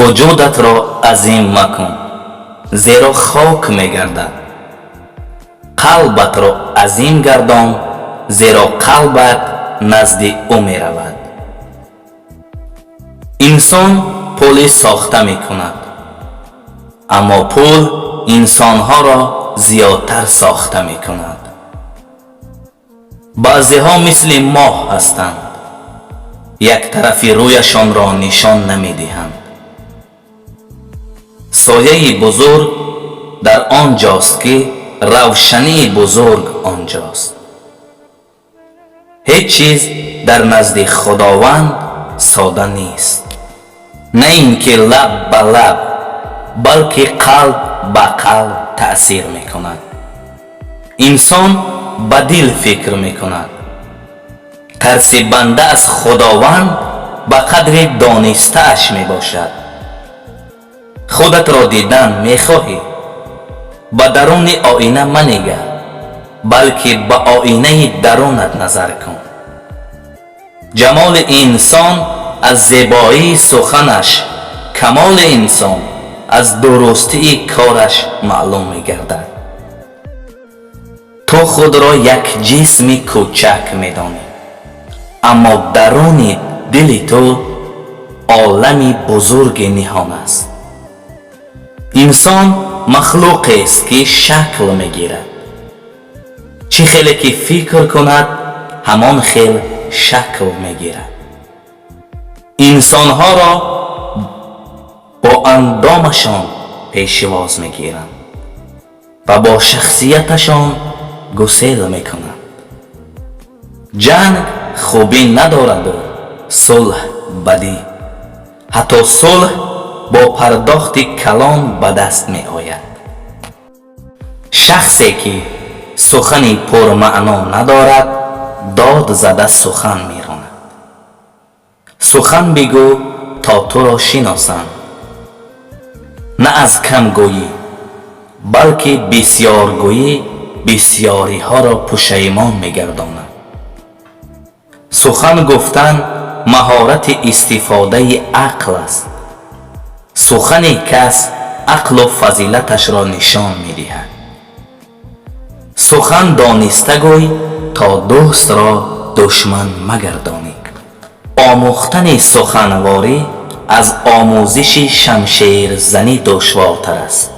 Вуҷудатро азим макун, зеро хок мегардад. Қалбатро азим гардон, зеро қалбат назди ӯ меравад. Инсон пули сохта мекунад, аммо пул инсонҳоро зиёдтар сохта мекунад. Баъзеҳо мисли моҳ ҳастанд, як тарафи рӯяшонро нишон намедиҳанд. Сояи бузург дар он ҷост, ки равшании бузург он ҷост. Ҳеҷ чиз дар назди Худованд сода нест. На ин ки лаб ба лаб, балки қалб ба қалб таъсир мекунад. Инсон ба дил фикр мекунад. Тарси банда аз Худованд ба қадри донистааш мебошад. Худатро дидан мехоҳӣ? Ба даруни оина манигар, балки ба оинаи дарунат назар кун. Ҷамоли инсон аз зебоии суханаш, камоли инсон аз дурустии кораш маълум мегардад. Ту худро як ҷисми кӯчак медонӣ, аммо даруни дили ту олами бузурге ниҳон аст. Инсон махлуқест, ки шакл мегирад. Чӣ хеле ки фикр кунад, ҳамон хел шакл мегирад. Инсонҳоро бо андомашон пешвоз мегиранд ва бо шахсияташон гусел мекунанд. Ҷанг хубӣ надораду сулҳ бадӣ. Ҳатто сулҳ бо пардохти калон ба даст меояд. Шахсе ки сухани пурмаъно надорад, дод зада сухан меронад. Сухан бигӯ, то туро шиносанд. На аз камгӯӣ, балки бисьёргӯӣ бисьёриҳоро пушаймон мегардонад. Сухан гуфтан маҳорати истифодаи ақл аст. Сухани кас ақлу фазилаташро нишон медиҳад. Сухан дониста гӯй, то дӯстро душман магардонӣ. Омӯхтани суханворӣ аз омӯзиши шамшерзанӣ душвортар аст.